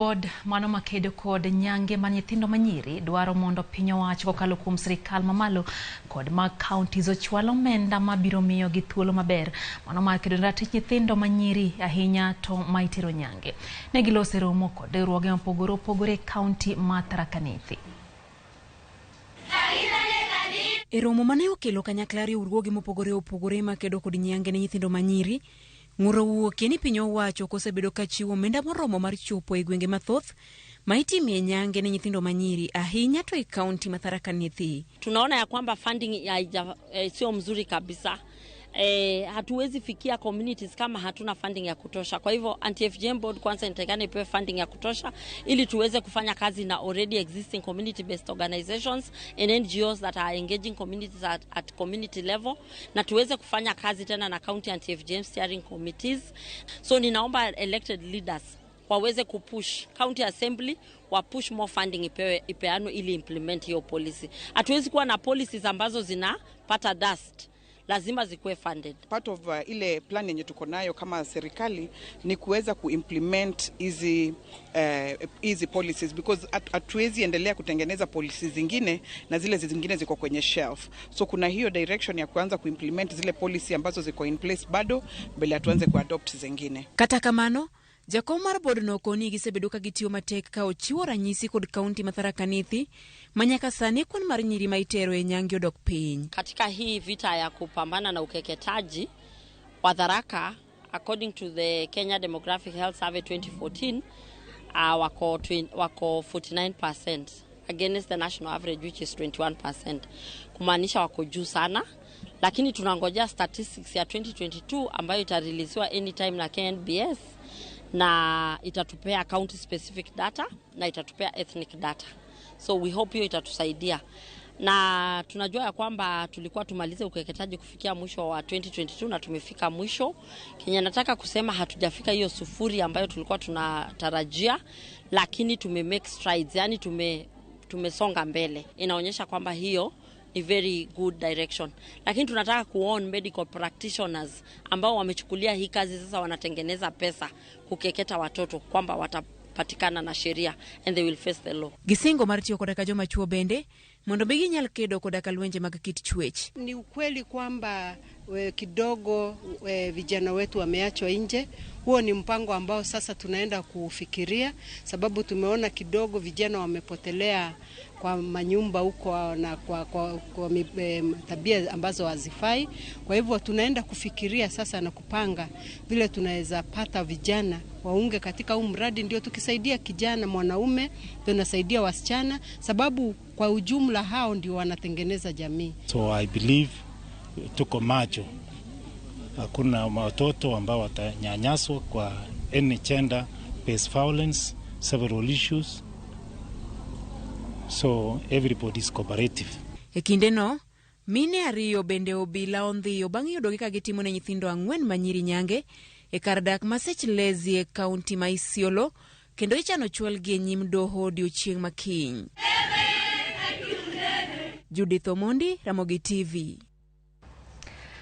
Board mano makedo kod nyange mar nyithindo manyiri dwaro mondo piny owacho kokalo kuom sirikal mamalo kod mag counties ochwal omenda mabiro miyogi thuolo maber mano mar kedo ne ratich nyithindo manyiri ahinya to ma itero nyange. Ne giloso e romo kod riwruoge mopogore opogore e kaunti ma Tharaka Nithi. E romo mane okelo kanyakla riwruoge mopogore opogore makedo kod nyange ne nyithindo manyiri, ng'ur owuokie ni piny owacho ok osebedo ka chiwo omenda moromo mar chopo e gwenge mathoth ma itimie nyange ne nyithindo manyiri ahinya to e kaunti ma Tharaka Nithi. Tunaona ya kwamba funding sio mzuri kabisa. Hatuwezi fikia communities kama hatuna funding ya kutosha. Kwa hivyo anti-FGM board kwanza inatakikana ipewe funding ya kutosha ili tuweze kufanya kazi na already existing community based organizations and NGOs that are engaging communities at community level, na tuweze kufanya kazi tena na county anti-FGM steering committees. So ninaomba elected leaders waweze kupush county assembly wa push more funding ipeanwe ili implement hiyo policy. Hatuwezi kuwa na policies ambazo zinapata dust, lazima zikuwe funded. Part of ile plan yenye tuko nayo kama serikali ni kuweza kuimplement hizi policies because hatuwezi endelea kutengeneza policies zingine na zile zingine ziko kwenye shelf. So kuna hiyo direction ya kuanza kuimplement zile policy ambazo ziko in place bado mbele hatuanze kuadopt zingine. Kata kamano, jakom mar board no koni gisebedo ka gitiyo matek ka ochiwo ranyisi kod kaunti ma Tharaka Nithi ma nyaka sani kwan mar nyiri ma itero e nyange odok piny. Katika hii vita ya kupambana na ukeketaji wa Tharaka, according to the Kenya Demographic Health Survey 2014, wako 49% against the national average, which is 21%, kumaanisha wako juu sana, lakini tunangojea statistics ya 2022 ambayo itareleasiwa anytime na KNBS na itatupea county specific data na itatupea ethnic data. So we hope hiyo itatusaidia, na tunajua ya kwamba tulikuwa tumalize ukeketaji kufikia mwisho wa 2022 na tumefika mwisho. Kenye nataka kusema, hatujafika hiyo sufuri ambayo tulikuwa tunatarajia, lakini tume make strides, yani tumesonga mbele. Inaonyesha kwamba hiyo ni very good direction, lakini tunataka kuon medical practitioners ambao wamechukulia hii kazi sasa wanatengeneza pesa kukeketa watoto kwamba watapatikana na sheria and they will face the law. Gisingo mar tiyo koda ka joma chuo bende mondo mi ginyal kedo koda ka lwenje mag kit chwech. Ni ukweli kwamba kidogo vijana wetu wameachwa nje. Huo ni mpango ambao sasa tunaenda kufikiria, sababu tumeona kidogo vijana wamepotelea kwa manyumba huko na kwa tabia ambazo hazifai. Kwa hivyo tunaenda kufikiria sasa na kupanga vile tunaweza pata vijana waunge katika huu mradi, ndio tukisaidia kijana mwanaume tunasaidia wasichana, sababu kwa ujumla hao ndio wanatengeneza jamii. So I believe tuko macho, hakuna watoto ambao watanyanyaswa kwa any gender based violence, several issues. So everybody is cooperative. E kindeno, mine ariyo bende obila ondhiyo bang' yudogi ka gitimo ne nyithindo ang'wen manyiri nyange e kar dak ma Sechlezi e kaunti ma Isiolo kendo ichano chwalgi e nyim doho odiochieng' ma kiny. Judith Omondi, Ramogi TV.